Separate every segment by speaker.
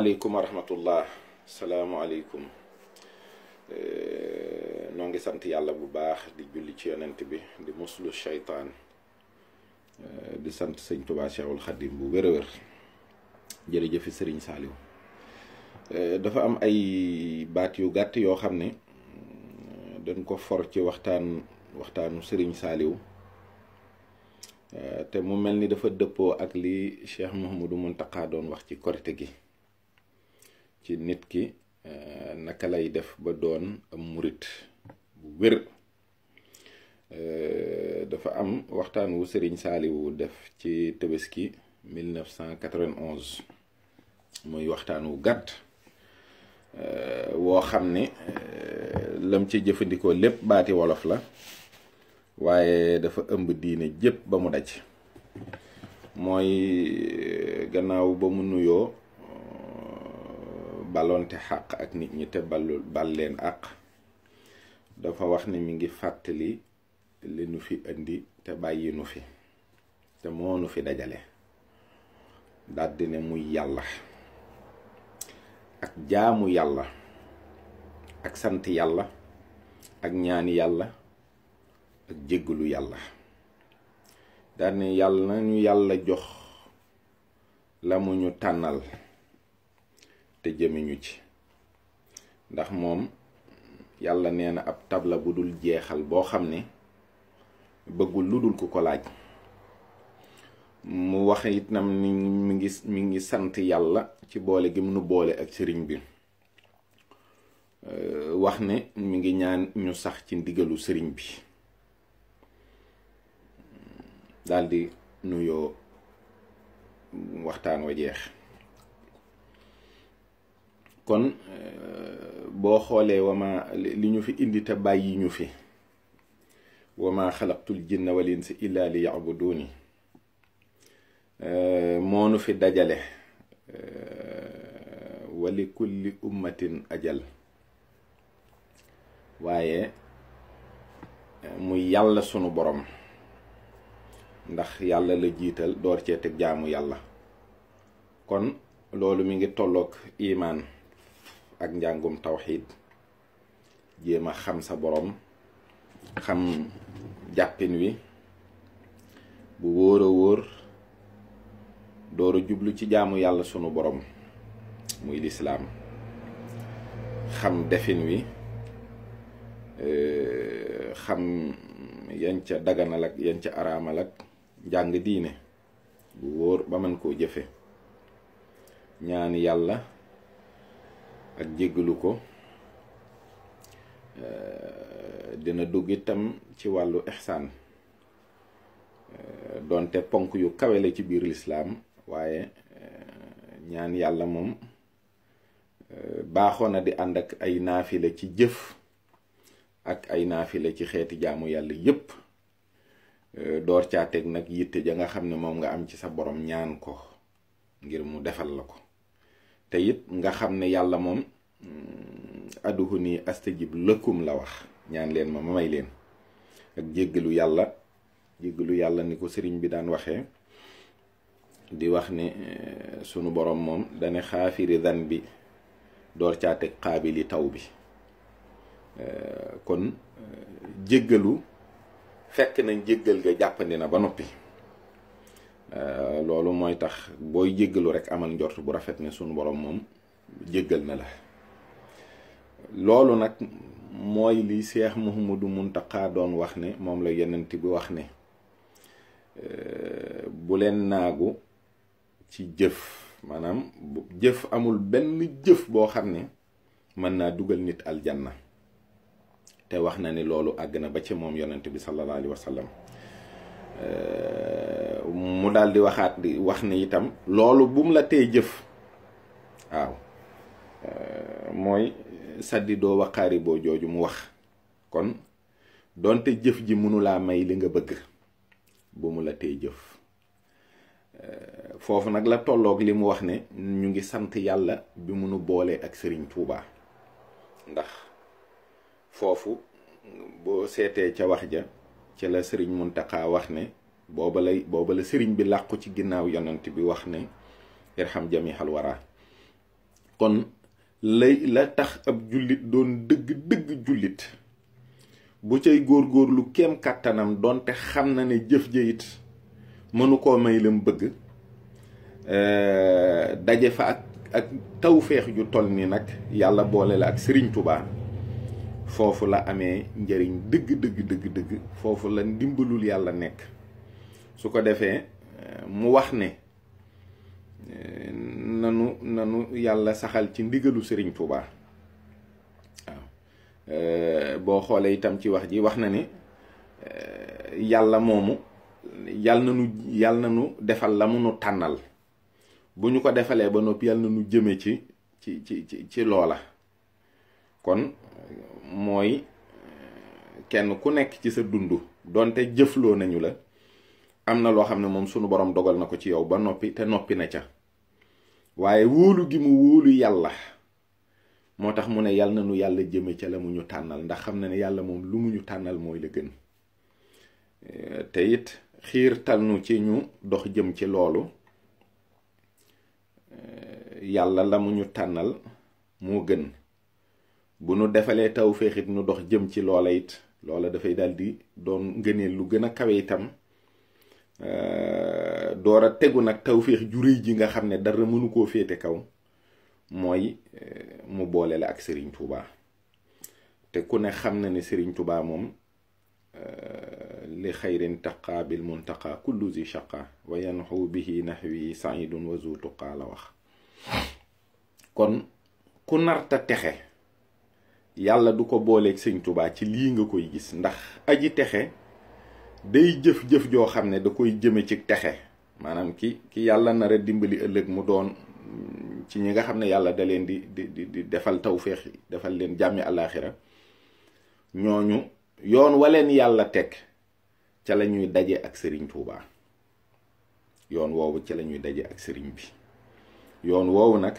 Speaker 1: asalaamaaleykum wa rahmatullah. Asalaamaaleykum. noo ngi sant yàlla bu baax di julli ci yonent bi di muslu shaytaan di sant sëñ Tuubaa Cheikhul Xadim bu wér a wér. jërëjëfi sëriñ Saaliw. dafa am ay baat yu gàtt yoo xam ne dañ ko for ci waxtaanu sëriñ Saaliw te mu mel ni dafa dëppoo ak li Cheikh Mouhamadou Mountakha doon wax ci korite gi ci nit ki naka lay def ba doon am murit bu wér. dafa am waxtaan wu sëriñ Saaliw def ci Tabaski 1991 muy waxtaan wu gàtt woo xam ne lam ci jëfandikoo lépp baati wolof la waaye dafa ëmb diine jépp ba mu daj. mooy gannaaw ba mu nuyoo balonte xàq ak nit ñi te bal leen àq dafa wax ne mi ngi fàttali li nu fi indi te bàyyi nu fi te moo nu fi dajale daldi ne muy yàlla ak jaamu yàlla ak sant yàlla ak ñaani yàlla ak jéggalu yàlla. daal ne yàlla nañu yàlla jox la mu ñu tànnal te jëmiñu ci ndax moom yàlla nee na ab tabla bu dul jeexal boo xam ne bëggul lu dul ku ko laaj. mu wax itam ni mi ngi sant yàlla ci boole gi mu nu boole ak sëriñ bi. wax ne mi ngi ñaan ñu sax ci ndigalu sëriñ bi. daldi nuyoo waxtaan wa jeex. kon boo xoolee wama li ñu fi indi te bàyyi ñu fi wama xalaqtul jinna wal insa illa li ya'buduni moo nu fi dajale wali kulli ummatin ajal waaye muy yàlla sunu borom ndax yàlla la jiital door cee teg jaamu yàlla. kon loolu mi ngi tolloog imaan ak njàngum tawxiid jéem a xam sa borom xam jàppin wi bu wóor a wóor door a jublu ci jaamu yàlla sunu borom muy lislaam xam defin wi xam yan ca daganal ak yan ca araamal ak njàng diine bu wóor ba mën koo jëfe ñaan yàlla ak jéggalu ko. dina dugg itam ci wàllu ihsaan donte ponk yu kawe la ci biir lislaam waaye ñaan yàlla moom baaxoon na di ànd ak ay naafila ci jëf ak ay naafila ci xeeti jaamu yàlla yépp door caa teg nag yitte ja nga xam ne moom nga am ci sa borom ñaan ko ngir mu defal la ko te it nga xam ne yàlla moom aduhuni astajib lakum la wax ñaan leen ma may leen ak jéggalu yàlla ni ko sëriñ bi daan waxee di wax ne sunu borom moom dane xaafiri dan bi door caa teg xaabili taw bi. kon jéggalu fekk nañ jéggal ga jàppandi na ba noppi. loolu mooy tax booy jéggalu rek amal njort bu rafet ne sunu borom moom jéggal na la. loolu nag mooy li Cheikh Mouhamadou Mountakha doon wax ne moom la yonent bi wax ne bu leen naagu ci jëf maanaam jëf amul benn jëf boo xam ne mën naa dugal nit aljanna te wax na ne loolu àgg na ba ci moom yonent bi sallallahu alayhi wa sallam. mu daal di waxaat di wax ne itam loolu bum la tee jëf waaw mooy saddidoo waqaari boo jooju mu wax. kon donte jëf ji mënulaa may li nga bëgg bu mu la tee jëf. foofu nag la tolloog li mu wax ne ñu ngi sant yàlla bi mu nu boolee ak sëriñ Tuubaa ndax foofu boo seetee ca wax ja ca la sëriñ Muntaxa wax ne booba la sëriñ bi làqu ci ginnaaw yonent bi wax ne irham jamihal wara kon la tax ab jullit doon dëgg jullit bu cay góorgóorlu kem kàttanam doonte xam na ne jëf ja it mënu koo may lam bëgg daje fa ak tawféex ju toll ni nag yàlla boole la ak Sëriñ Tuubaa foofu la amee njëriñ dëgg foofu la ndimbalul yàlla nekk. su ko defee mu wax ne nanu yàlla saxal ci ndigalu Sëriñ Tuubaa waaw boo xoolee itam ci wax ji wax na ne yàlla moomu yàlla na nu defal la mu nu tànnal bu ñu ko defalee ba noppi yàlla na nu jëme ci loola. kon mooy kenn ku nekk ci sa dund donte jëfloo nañu la am na loo xam ne moom sunu borom dogal na ko ci yow ba noppi te noppi na ca waaye wóolu gi mu wóolu yàlla moo tax mu ne yàlla na nu yàlla jëme ca la mu ñu tànnal ndax xam na ne yàlla moom lu mu ñu tànnal mooy la gën te it xiirtal nu ci ñu dox jëm ci loolu. yàlla la mu ñu tànnal moo gën bu nu defalee tawféex it nu dox jëm ci loola it loola dafay daldi doon ngëneel lu gën a kawe itam door a tegu nag tawféex ju rëy ji nga xam ne dara mënu koo féete kaw mooy mu boole la ak Serigne Touba te ku ne xam na ne Serigne Touba moom li xayrin taqa bil muntaqa kullu zi shaqa wa yanxu bihi nahwi saidun wa zu tuqa la wax. kon ku narta texe yàlla du ko booleeg Sëñ Touba ci lii nga koy gis ndax aji texe day jëf-jëf joo xam ne da koy jëme ci texe maanaam ki yàlla nar a dimbali ëllëg mu doon ci ñi nga xam ne yàlla da leen di defal tawféex defal leen jàmmi àllaaxira ñooñu yoon waleen yàlla teg ca la ñuy daje ak Sëriñ Tuubaa yoon woowu ca la ñuy daje ak sëriñ bi yoon woowu nag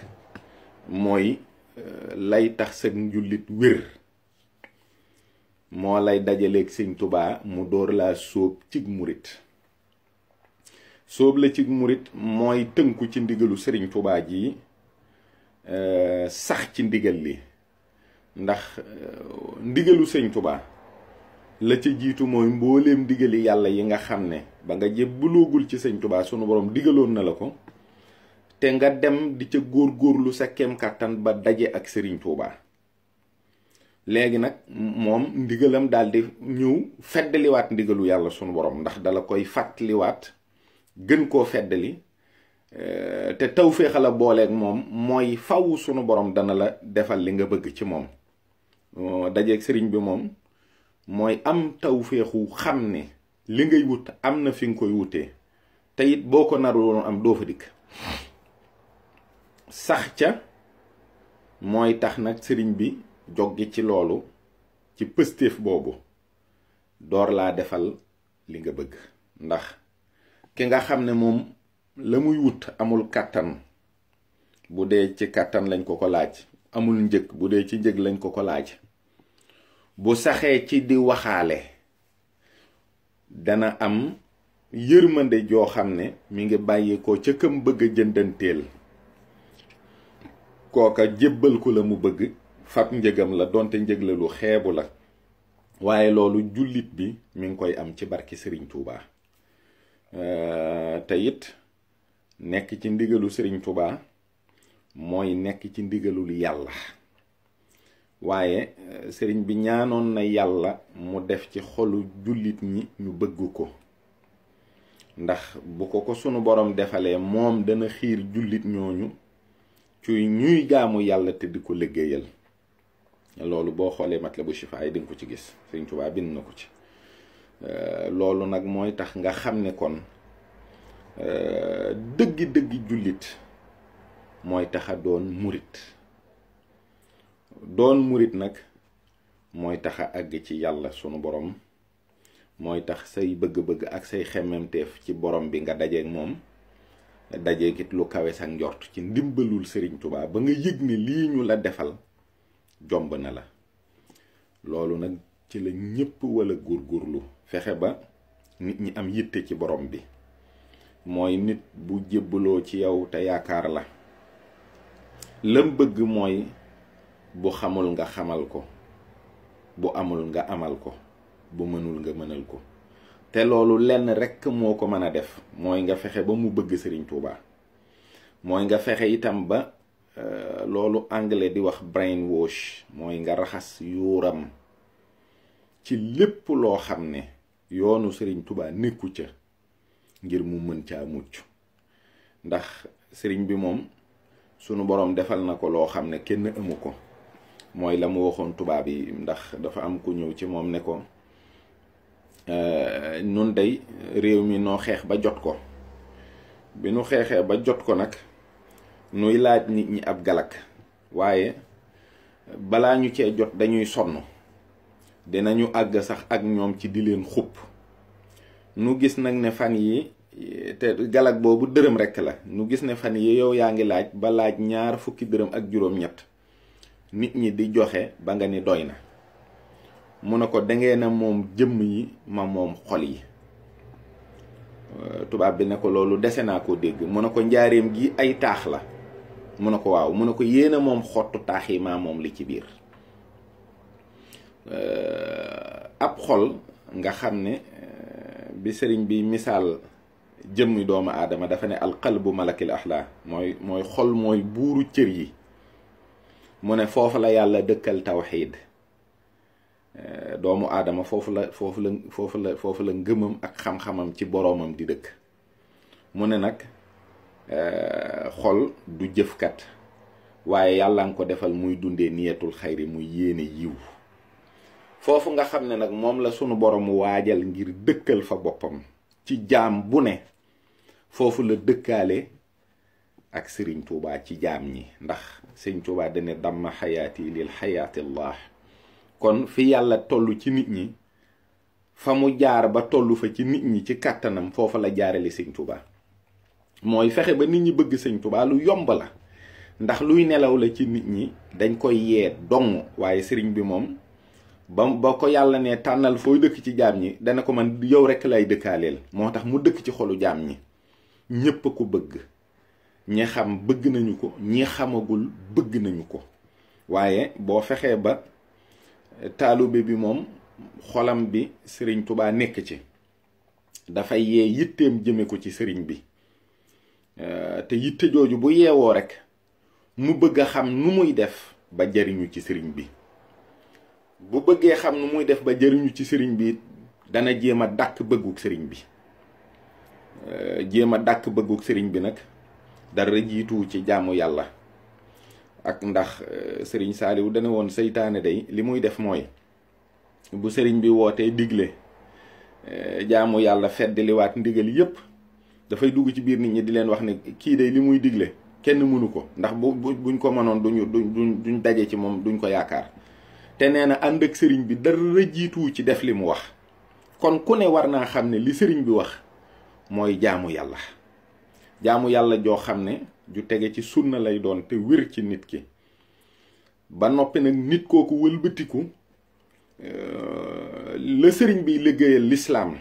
Speaker 1: mooy lay tax sa njullit wér moo lay dajaleeg Sëriñ Tuubaa mu door laa sóob cig murit sóob la cig murit mooy tënku ci ndigalu Sëriñ Tuubaa ji sax ci ndigal li ndax ndigalu Sëriñ Tuubaa la ca jiitu mooy mbooleem digali yàlla yi nga xam ne ba nga jébbaloogul ci Sëñ Tuubaa sunu borom digaloon na la ko te nga dem di ca góorgóorlu sa kem kàttan ba daje ak Sëriñ Tuubaa léegi nag moom ndigalam daldi ñëw feddaliwaat ndigalu yàlla sunu borom ndax dala koy fàttaliwaat gën koo feddali te tawféex la booleeg moom mooy faw sunu borom dana la defal li nga bëgg ci moom dajeeg sëriñ bi moom mooy am tawféexu xam ne li ngay wut am na fi nga koy wutee te it boo ko naroon am doo fa dikk sax ca mooy tax nag sëriñ bi joggi ci loolu ci pëstéef boobu door laa defal li nga bëgg ndax ki nga xam ne moom la muy wut amul kàttan bu dee ci kàttan lañ ko ko laaj amul njëg bu dee ci njëg lañ ko ko laaj bu saxee ci di waxaale dana am yërmande joo xam ne mi ngi bàyyeekoo ca këm bëgg a jëndanteel kooka jébbal ko la mu bëgg fab njëgam la donte njëg la lu xeebu la waaye loolu jullit bi mi ngi koy am ci barki Sëriñ Tuubaa te it nekk ci ndigalu Sëriñ Tuubaa mooy nekk ci ndigalul yàlla waaye sëriñ bi ñaanoon na yàlla mu def ci xolu jullit ñi ñu bëgg ko ndax bu ko sunu borom defalee moom dana xiir jullit ñooñu ci ñuy jaamu yàlla te di ko liggéeyal loolu boo xoolee Matlabu Chifa yi di nga ko ci gis Sëriñ Tuubaa bind na ko ci loolu nag mooy tax nga xam ne kon dëggi jullit mooy taxa doon murit nag mooy taxa àgg ci yàlla sunu borom mooy tax say bëgg-bëgg ak say xemmemteef ci borom bi nga dajeek moom dajeek it lu kawe sa njort ci ndimbalul Sëriñ Tuubaa ba nga yëg ne lii ñu la defal jomb na la loolu nag ci la ñépp wala góorgóorlu fexe ba nit ñi am yitte ci borom bi mooy nit bu jébbaloo ci yow te yaakaar la lam bëgg mooy bu xamul nga xamal ko, bu amul nga amal ko, bu mënul nga mënal ko. te loolu lenn rekk moo ko mën a def, mooy nga fexe ba mu bëgg Sëriñ Tuubaa, mooy nga fexe itam ba loolu anglais di wax brainwash, mooy nga raxas yuuram ci lépp loo xam ne yoonu Sëriñ Tuubaa nekku ca, ngir mu mën caa mucc. ndax sëriñ bi moom sunu boroom defal na ko loo xam ne kenn amu ko, mooy la mu waxoon tubaab yi. ndax dafa am ku ñëw ci moom ne ko nun day réew mi noo xeex ba jot ko, bi nu xeexee ba jot ko nag nuy laaj nit ñi ab galak, waaye balaa ñu cee jot dañuy sonn, dinañu àgg sax ak ñoom ci di leen xupp. nu gis nag ne fan yi, te galak boobu dërëm rekk la, nu gis ne fan yi yow yaa ngi laaj ba laaj 20 dërëm ak juróom-ñett, nit ñi di joxe ba nga ni doy na. mu ne ko dangeen a moom jëmm yi, ma moom xol yi. tubaab bi ne ko loolu dese naa ko dégg. mu ne ko njaareem gi ay taax la. mu ne ko waaw. mu ne ko yéen a moom xottu taax yi, maa moom li ci biir. ab xol nga xam ne bi sëriñ bi misaal jëmmi doomu aadama dafa ne alqalbu malakil axlaa, mooy xol mooy buuru cër yi. mu ne foofu la yàlla dëkkal tawxiid. doomu aadama foofu la ngëmam ak xam-xamam ci boroomam di dëkk. mu ne nag xol du jëfkat, waaye yàlla nga ko defal muy dundee niyatul xayri, muy yéene yiw. foofu nga xam ne nag moom la sunu borom waajal ngir dëkkal fa boppam ci jaam bu ne, foofu la dëkkaale ak Sëriñ Tuubaa ci jaam ñi. ndax Sëriñ Tuubaa dane damma xayaati lil xayaatillah. kon fi yàlla toll ci nit ñi, fa mu jaar ba toll fa ci nit ñi ci kàttanam, foofa la jaarale Sëriñ Tuubaa. mooy fexe ba nit ñi bëgg Sëriñ Tuubaa lu yomb la, ndax luy nelaw la ci nit ñi, dañ koy yee dong. waaye sëriñ bi moom ba ko yàlla ne tànnal fooy dëkk ci jaam ñi, dana ko man yow rekk lay dëkkaaleel. moo tax mu dëkk ci xolu jaam ñi. ñépp a ko bëgg, ñi xam bëgg nañu ko, ñi xamagul bëgg nañu ko. waaye boo fexee ba taalube bi moom xolam bi Sëriñ Tuubaa nekk ci, dafay yee yitteem jëme ko ci sëriñ bi. te yitte jooju bu yeewoo rekk mu bëgg a xam nu muy def ba jariñu ci sëriñ bi. bu bëggee xam nu muy def ba jariñu ci sëriñ bi, dana jéem a dàkk bëgguk sëriñ bi. jéem a dàkk bëgguk sëriñ bi nag dara jiitu ci jaamu yàlla. ak ndax sëriñ Saaliw dana woon seytaane day li muy def mooy, bu sëriñ bi wootee digle jaamu yàlla feddliwaat ndigal yépp, dafay dugg ci biir nit ñi di leen wax ne kii day li muy digle kenn mënu ko, ndax buñ ko mënoon duñ daje ci moom, duñ ko yaakaar. te nee na ànd ak sëriñ bi dara jiituwu ci def li mu wax. kon ku ne war naa xam ne li sëriñ bi wax mooy jaamu yàlla. jaamu yàlla joo xam ne ju tege ci sunna lay doon te wér ci nit ki. ba noppi nag nit kooku wëlbatiku la sëriñ bi liggéeyal lislaam,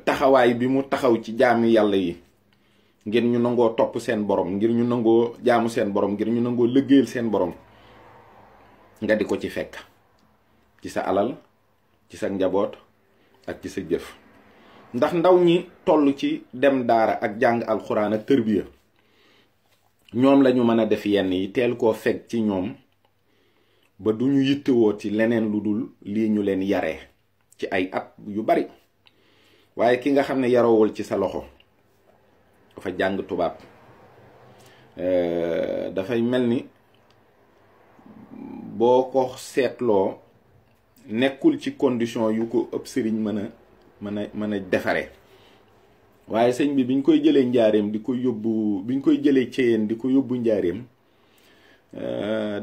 Speaker 1: taxawaay bi mu taxaw ci jaami yàlla yi, ngir ñu nangoo topp seen borom, ngir ñu nangoo jaamu seen borom, ngir ñu nangoo liggéeyal seen borom, nga di ko ci fekk ci sa alal, ci sa njaboot ak ci sa jëf. ndax ndaw ñi toll ci dem daara ak jàng alxuraan ak tërbiya, ñoom lañu mën a def yenn yi, teel koo fekk ci ñoom ba du ñu yittewoo ci leneen lu dul lii ñu leen yaree ci ay at yu bari. waaye ki nga xam ne yaroowul ci sa loxo, dafa jàng tubaab, dafay mel ni boo ko seetloo nekkul ci condition yu ko ëpp sëriñ mën a defare. waaye sëñ bi biñ koy jëlee njaareem di ko yóbbu, biñ koy jëlee ceyeen di ko yóbbu njaareem,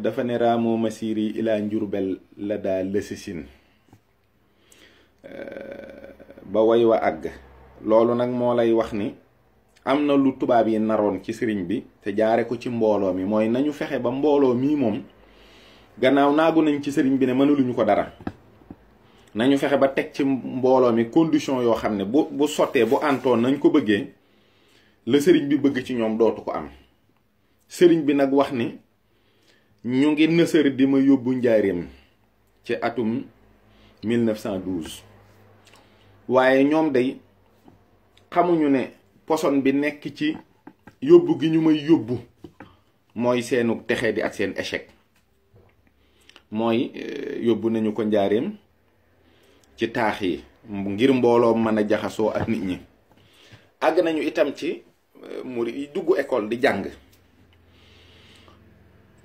Speaker 1: dafa ne raamoo masiri ilaa njurbel la daa lësisin ba way wa àgg. loolu nag moo lay wax ni am na lu tubaab yi naroon ci sëriñ bi te jaare ko ci mbooloo mi, mooy nañu fexe ba mbooloo mii moom gannaaw naagu nañ ci sëriñ bi ne mënuluñu ko dara, nañu fexe ba teg ci mbooloo mi condition yoo xam ne bu sottee, bu antoon nañ ko bëggee, la sëriñ bi bëgg ci ñoom dootu ko am. sëriñ bi nag wax ni ñu ngi nësër di ma yóbbu njaareem ci atum 1912 waaye ñoom day xamuñu ne poson bi nekk ci yóbbu gi ñu may yóbbu mooy seenu texe di ak seen échec. mooy yóbbu nañu ko njaareem ci taax yi ngir mbooloo mën a jaxasoo ak nit ñi. àgg nañu itam ci murid yi dugg école di jàng.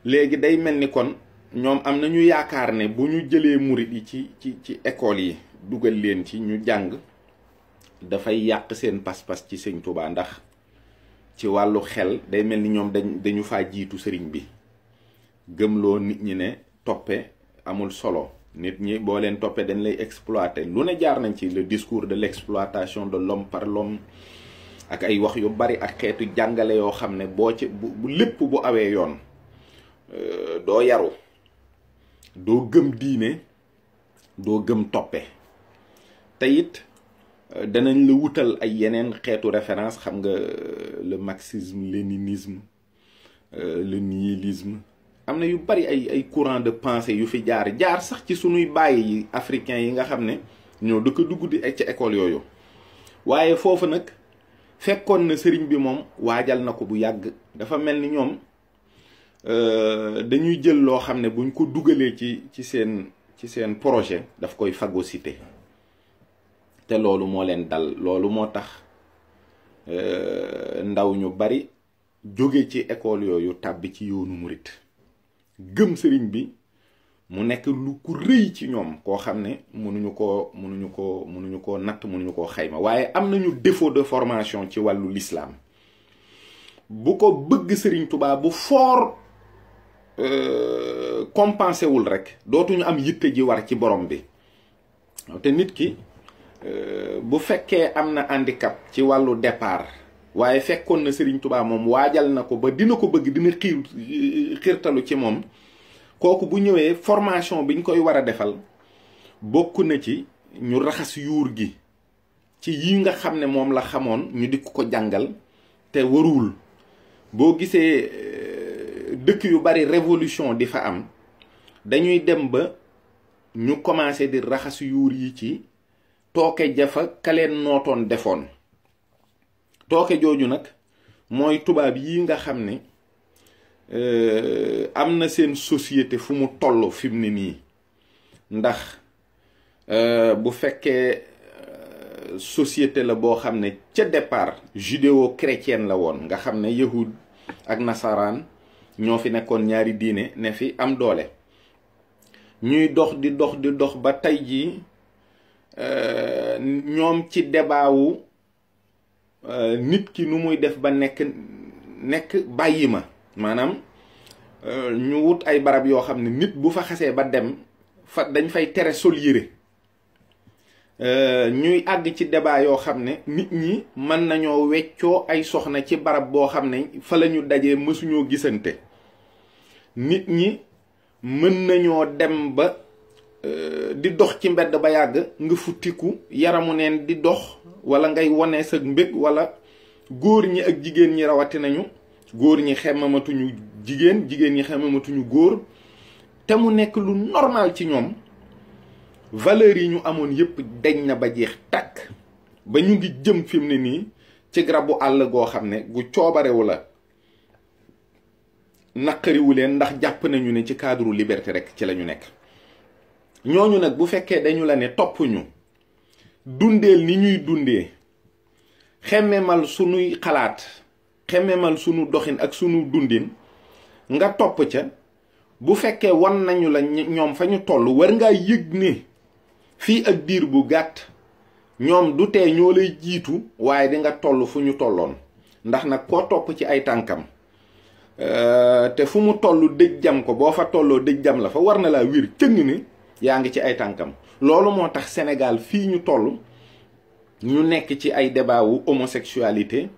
Speaker 1: léegi day mel ni kon ñoom am nañu yaakaar ne bu ñu jëlee murid yi ci école yi dugal leen ci ñu jàng dafay yàq seen pas-pas ci sëñ Tuubaa, ndax ci wàllu xel day mel ni ñoom dañu faa jiitu sëriñ bi gëmloo nit ñi ne toppe amul solo. nit ñi boo leen toppee dañ lay exploiter lu ne jaar nañ ci le discours de l'exploitation de l'homme par l'homme ak ay wax yu bari ak xeetu jàngale yoo xam ne boo ci bu lépp bu awee yoon doo yaru, doo gëm diine, doo gëm toppe. te it danañ la wutal ay yeneen xeetu référence, xam nga le marxisme léninisme, le nihilisme, am na yu bari ay courant de pensée yu fi jaar sax ci sunuy bàyyi yi africains yi nga xam ne ñoo dëkk dugg di ci école yooyu. waaye foofu nag fekkoon na sëriñ bi moom waajal na ko bu yàgg. dafa mel ni ñoom dañuy jël loo xam ne buñ ko dugalee ci seen projet daf koy phagocyté, te loolu moo leen dal. loolu moo tax ndaw ñu bari jóge ci école yooyu tàbbi ci yoonu murit, gëm sëriñ bi mu nekk lu ku rëy ci ñoom koo xam ne mënuñu koo natt, mënuñu koo xayma. waaye am nañu défaut de formation ci wàllu l'islam bu ko bëgg sëriñ Tuubaa bu fort compensé wul rek dootuñu am yitte ji war ci borom bi. te nit ki bu fekkee am na handicap ci wàllu départ, waaye fekkoon na sëriñ Tuubaa moom waajal na ko ba dina ko bëgg, dina xiirtalu ci moom, kooku bu ñëwee formation biñ koy war a defal bokk na ci ñu raxas yuur gi ci yi nga xam ne moom la xamoon, ñu di ko jàngal te waruwul. boo gisee dëkk yu bari révolution di fa am, dañuy dem ba ñu commencé di raxas yuur yi ci tooke jafa kaleen nootoon defoon. tooke jooju nag mooy tubaab yi nga xam ne am na seen société fu mu toll fi mu ne nii. ndax bu fekkee société la boo xam ne ca départ judéo-chrétienne la woon, nga xam ne yahud ak nasaraan ñoo fi nekkoon ñaari diine ne fi am doole, ñuy dox di dox ba tey jii ñoom ci débat wu nit ki nu muy def ba nekk bàyyi ma. maanaam ñu wut ay barab yoo xam ne nit bu fa xasee ba dem fa dañ fay tere sol yére. ñuy àgg ci débat yoo xam ne nit ñi mën nañoo weccoo ay soxna ci barab boo xam ne fa la ñu dajee mësuñoo gisante. nit ñi mën nañoo dem ba di dox ci mbedd ba yàgg nga futtiku yaramu neen di dox, wala ngay wone sa mbég, wala góor ñi ak jigéen ñi rawati nañu. góor ñi xemmamatuñu jigéen, jigéen ñi xemmamatuñu góor, te mu nekk lu normal ci ñoom. valeurs yi ñu amoon yépp deñ na ba jeex tàkk, ba ñu ngi jëm fi mu ne nii ci garabu àll goo xam ne gu coobarewu la, naqariwu leen, ndax jàpp nañu ne ci cadre liberté rek ci la ñu nekk. ñooñu nag bu fekkee dañu la ne topp ñu, dundeel ni ñuy dundee, xemmemal sunuy xalaat, xemmemal sunu doxin ak sunu dundin, nga topp ca. bu fekkee wan nañu la ñoom fa ñu toll, war ngaa yëg ne fii ak diir bu gàtt ñoom du tee ñoo lay jiitu, waaye di nga toll fu ñu tolloon. ndax nag koo topp ci ay tànkam te fu mu toll dëj jam ko, boo fa tolloo dëj jam la fa, war na laa wir cëng ni yaa ngi ci ay tànkam. loolu moo tax Sénégal fii ñu toll ñu nekk ci ay débat wu homosexualité,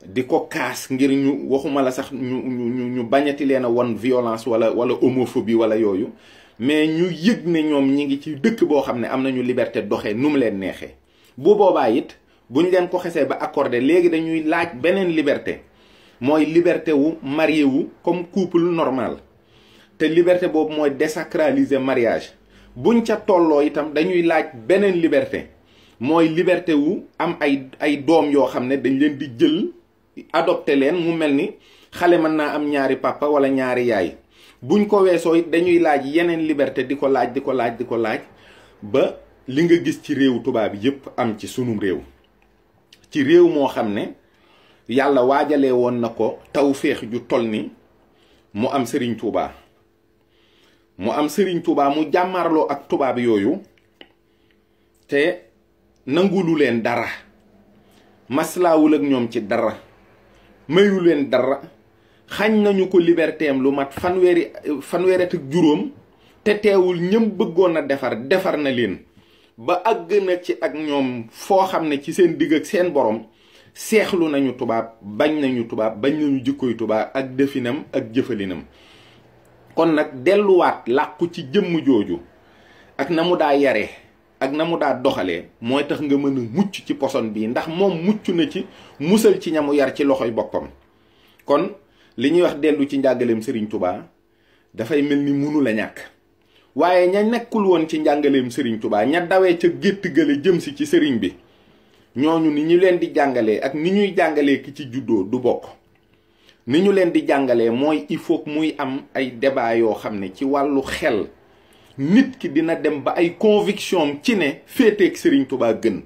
Speaker 1: di ko kaas ngir ñu waxuma la sax ñu bañati leen a won violence wala homophobie wala yooyu, mais ñu yëg ne ñoom ñi ngi ci dëkk boo xam ne am nañu liberté doxee nu mu leen neexee. bu boobaa it buñ leen ko xesee ba accordé, léegi dañuy laaj beneen liberté, mooy liberté wu marié wu comme couple normal te liberté boobu mooy désacraliser mariage. buñ ca tolloo itam dañuy laaj beneen liberté mooy liberté wu am ay doom yoo xam ne dañ leen di jël adopté leen mu mel ni xale mën naa am ñaari papa wala ñaari yaay. buñ ko weesoo it dañuy laaj yeneen liberté di ko laaj ba li nga gis ci réew tubaab yépp am ci sunum réew, ci réew moo xam ne yàlla waajalee woon na ko tawféex ju toll ni mu am Serigne Touba. mu am Serigne Touba mu jàmmarloo ak tubaab yooyu te nangulu leen dara, maslaawul ak ñoom ci dara, mayu leen dara, xañ nañu ko liberté am lu mat fanweeri ak juróom te teewul ñëm bëggoon a defar na leen ba àgg na ci ak ñoom foo xam ne ci seen digg ak seen borom seexlu nañu tubaab, bañ nañu jikkoy tubaab ak definam ak jëfalinam. kon nag delluwaat làqu ci jëmm jooju ak na mu daa yare ak na mu daa doxalee mooy tax nga mën a mucc ci poson bii, ndax moom mucc na ci musal ci ñamu yar ci loxoy boppam. kon li ñuy wax dellu ci njàngaleem Serigne Touba dafay mel ni munu la ñàkk, waaye ña nekkul woon ci njàngaleem Serigne Touba, ña dawee ca gétt gële jëm si ci Serigne bi, ñooñu ni ñu leen di jàngalee ak ni ñuy jàngalee ki ci juddoo du bokk. ni ñu leen di jàngalee mooy il faut muy am ay débat yoo xam ne ci wàllu xel nit ki dina dem ba ay conviction ci ne féeteeg Serigne Touba gën,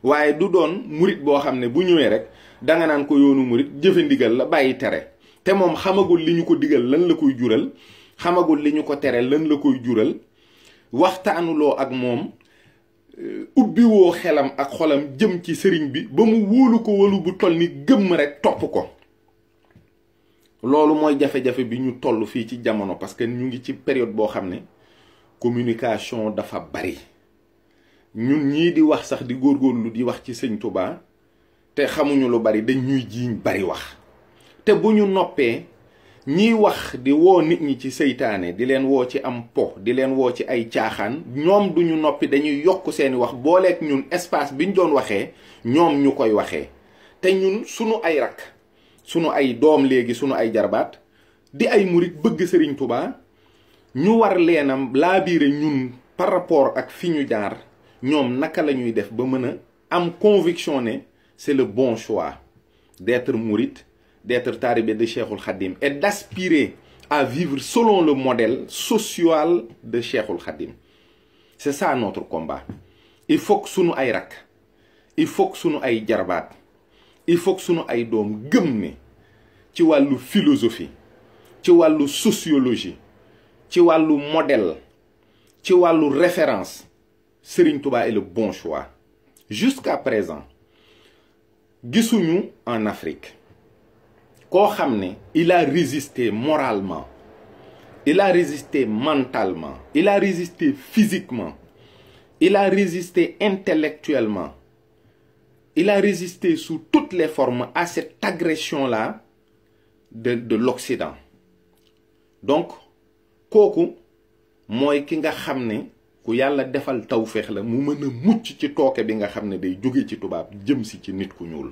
Speaker 1: waaye du doon murit boo xam ne bu ñëwee rek danga naan ko yoonu murit jëfe ndigal la bàyyi tere, te moom xamagul li ñu ko digal lan la koy jural, xamagul li ñu ko tere lan la koy jural. waxtaanuloo ak moom, ubbiwoo xelam ak xolam jëm ci sëriñ bi ba mu wóolu ko wóolu bu toll ni gëmm rek topp ko. loolu mooy jafe-jafe bi ñu toll fii ci jamono, parce que ñu ngi ci période boo xam ne communication dafa bari. ñun ñii di wax sax di góorgóorlu di wax ci sëñ Touba te xamuñu lu bari, dañ ñuy jiiñ bari wax. te bu ñu noppee ñiy wax di woo nit ñi ci seytaane, di leen woo ci am po, di leen woo ci ay caaxaan, ñoom duñu noppi, dañuy yokk seeni wax booleeg ñun espace bi ñu doon waxee ñoom ñu koy waxee. te ñun sunu ay rakk, sunu ay doom léegi, sunu ay jarbaat di ay murit bëgg Serigne Touba, ñu war leenam laabiire ñun par rapport ak fi ñu jaar, ñoom naka la ñuy def ba mën a am conviction ne c'est le bon choix d'être mouride, d'être talibé de Cheikhoul Khadim et d'aspirer à vivre selon le modèle social de Cheikhoul Khadim. C'est ça notre combat. Il faut que sunu ay rak, il faut que sunu ay jarbaat, il faut que sunu ay doom gëm ne ci wàllu philosophie, ci wàllu sociologie, ci wàllu modèle, ci wàllu référence, Serigne Touba est le bon choix. Jusqu'à présent gisuñu en Afrique koo xam ne il a résisté moralement, il a résisté mentalement, il a résisté physiquement, il a résisté intellectuellement, il a résisté sous toutes les formes à cette agression-là de l'Occident. Donc kooku mooy ki nga xam ne ku yàlla defal tawféex la mu mën a mucc ci tooke bi nga xam ne day jóge ci tubaab jëm si ci nit ku ñuul.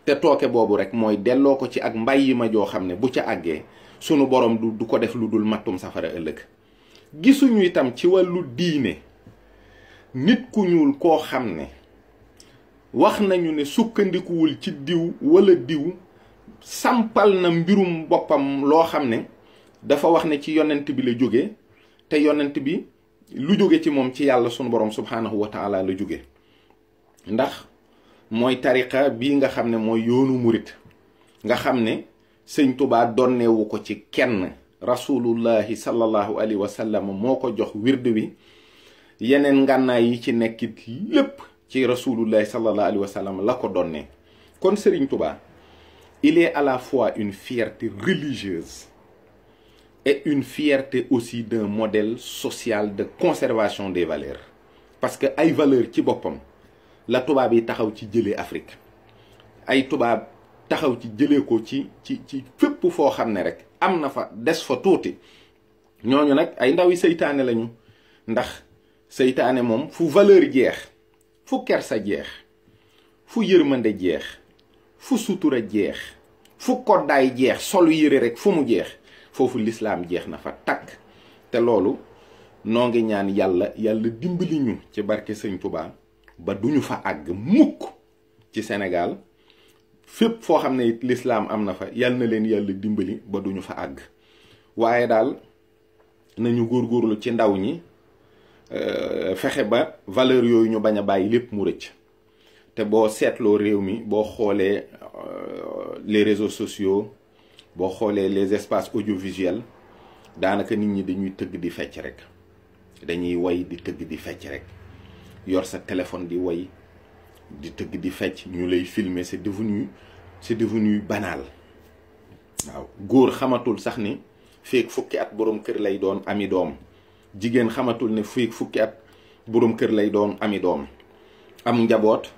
Speaker 1: te tooke boobu rek mooy delloo ko ci ak mbàyyi ma joo xam ne bu ca àggee sunu borom du ko def lu dul mattum safara ëllëg. gisuñu itam ci wàllu diine nit ku ñuul koo xam ne wax nañu ne sukkandikuwul ci diw wala diw sampal na mbirum boppam loo xam ne dafa wax ne ci yonent bi la jóge, te yonent bi lu jóge ci moom ci yàlla sunu borom subhaanahu wa taala la jóge. ndax mooy tariqa bii nga xam ne mooy yoonu murit nga xam ne sëñ Touba donnewu ko ci kenn, rasulullahi sallallahu alayhi wa sallam moo ko jox wird wi, yeneen ngànnaay yi ci nekkit lépp ci rasulullahi sallallahu alayhi wa sallam la ko donnee. kon Serigne Touba il est à la fois une fierté religieuse et une fierté aussi d'un modèle social de conservation des valeurs, parce que ay valeurs ci boppam la tubaab yi taxaw ci jëlee Afrique, ay tubaab taxaw ci jëlee ko ci fépp foo xam ne rek am na fa des fa tuuti. ñooñu nag ay ndaw yi seytaane lañu, ndax seytaane moom fu valeur jeex, fu kersa jeex, fu yërmande jeex, fu sutura jeex, fu koddaay jeex solu yére rek fu mu jeex foofu lislaam jeex na fa takk. te loolu noo ngi ñaan yàlla dimbali ñu ci barke sëñ Tuubaa ba duñu fa àgg mukk ci Sénégal fépp foo xam ne it lislaam am na fa yàlla na leen yàlla dimbali ba duñu fa àgg. waaye daal nañu góorgóorlu ci ndaw ñi fexe ba valeur yooyu ñu bañ a bàyyi lépp mu rëcc. te boo seetloo réew mi boo xoolee les réseaux sociaux boo xoolee les espaces audiovisuels daanaka nit ñi dañuy tëgg di fecc rek, dañuy way di tëgg di fecc rek, yor sa téléphone di way di tëgg di fecc ñu lay filmer. c'est devenu banal. waaw góor xamatul sax ni feek fukki at boroom kër lay doon ami doom, jigéen xamatul ne feek fukki at boroom kër lay doon ami doom, am njaboot,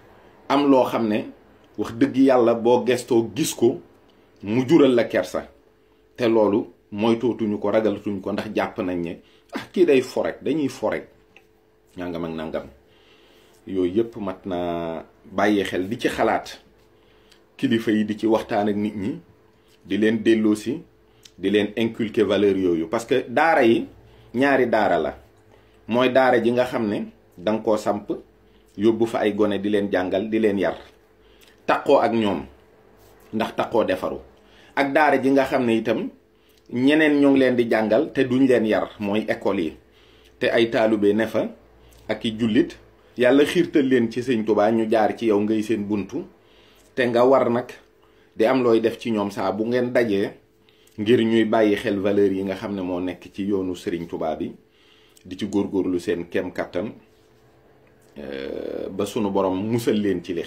Speaker 1: am loo xam ne wax dëgg yàlla boo gestoo gis ko mu jural la kersa. te loolu moytootuñu ko, ragalatuñu ko, ndax jàpp nañ ne kii day forek, dañuy forek nangam ak nangam. yooyu yëpp mat na bàyyi xel, di ci xalaat, kilifa yi di ci waxtaan ak nit ñi, di leen delloosi, di leen inculquer valeur yooyu. parce que daara yi ñaari daara la, mooy daara ji nga xam ne danga koo samp yóbbu fa ay gone di leen jàngal, di leen yar, taqoo ak ñoom ndax taqoo defaru. ak daara ji nga xam ne itam ñeneen ñoo ngi leen di jàngal te duñ leen yar, mooy école yi, te ay taalibe ne fa ak i jullit, yàlla xiirtal leen ci sëñ Tuubaa ñu jaar ci yow ngay seen buntu. te nga war nag di am looy def ci ñoom saa bu ngeen dajee ngir ñuy bàyyi xel valeur yi nga xam ne moo nekk ci yoonu sëriñ Tuubaa bi, di ci góorgóorlu seen kem kattan ba sunu borom musal leen ci li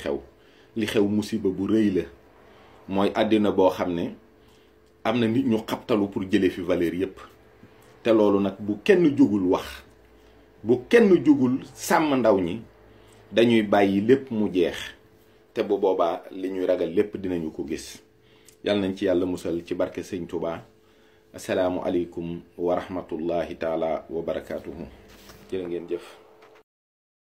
Speaker 1: xew musiba bu rëy la. mooy àddina boo xam ne am na nit ñu xabtalu pour jële fi valeur yépp. te loolu nag bu kenn jógul wax, bu kenn jógul sàmm ndaw ñi, dañuy bàyyi lépp mu jeex. te bu boobaa li ñuy ragal lépp dinañu ko gis. yàlla nañ ci yàlla musal ci barke sëñ Tuubaa. asalaamu aleykum wa rahmatullahi taala wa barakaatuhu. jërë ngeen jëf.